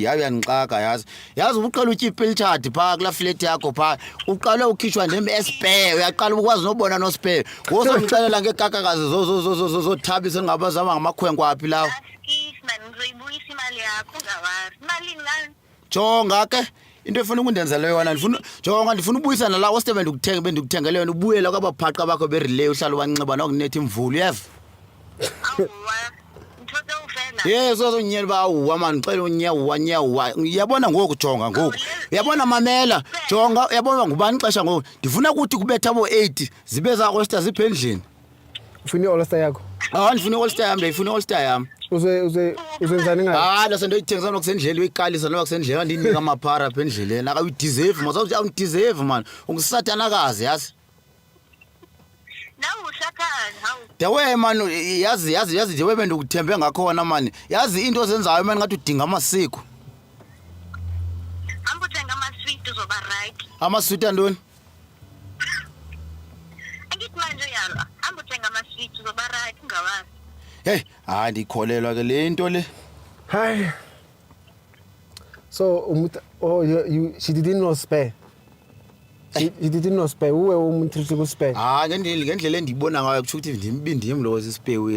Hayi, hayi, uyandixaka yazi. Yazi ubuqala utya ipilchard phaa kulaa flat yakho phaa, uqale ukhitshwa ndim espare, uyaqala ukwazi nobona nospare. Ngosondixelela ngeekakakazi zothabisa endingabazama ngamakhwenkwe aphi lawo. Askies man, ngizoyibuyisa imali yakho, ungawari. Imalini ngani? Jonga ke into efuna ukundenzela yona, ndifuna, jonga, ndifuna ubuyisa nalaa oste bendikuthengele yona, ubuyela kwabaphaqa bakho berelay uhlala ubanxiba nokunetha imvula, uyeva? Awa, ntho tseo fela. Ye, sozonyela uba awuwa mani, xela unyawuwa nyawuwa. Uyabona ngoku, jonga ngoku, uyabona, mamela, jonga, uyabona ngubani ixesha ngoku? Ndifuna kuthi kubetha bo-8 zibe zarosta zipha endlini. Ufuna i-all-star yakho? Hayi, ndifuna i-all-star yam, ndiyayifuna i-all-star yam. Uze uzenzani ngayo? Hayi, loo nto ithengisa nokusendleleni, uyikalisa noba kusendleleni, andiyinika amaphara apha endleleni. Akawuyideserve mos, awundideserve mani, ungusatanakazi yazi. Nawe usathane, hawu. The way mani, yazi, yazi, yazi, the way bendikuthembe ngakhona mani, yazi iinto ozenzayo mani, ngathi udinga amasiko. Hamba uthenga ama-sweet, uzoba right. Amaswiti antoni? Angithi manje uyalwa. Hamba uthenga ama-sweet, uzoba right, ungawari. Heyi, hayi, ndiyikholelwa ke le nto le. Hayi, so umuntu, oh, you she didn't know spare. She didn't know spare. Uwe umuntu ku spare. Hayi, ngendlela endiyibona ngayo, kutsho ukuthi ndimbindim lo sisipewi.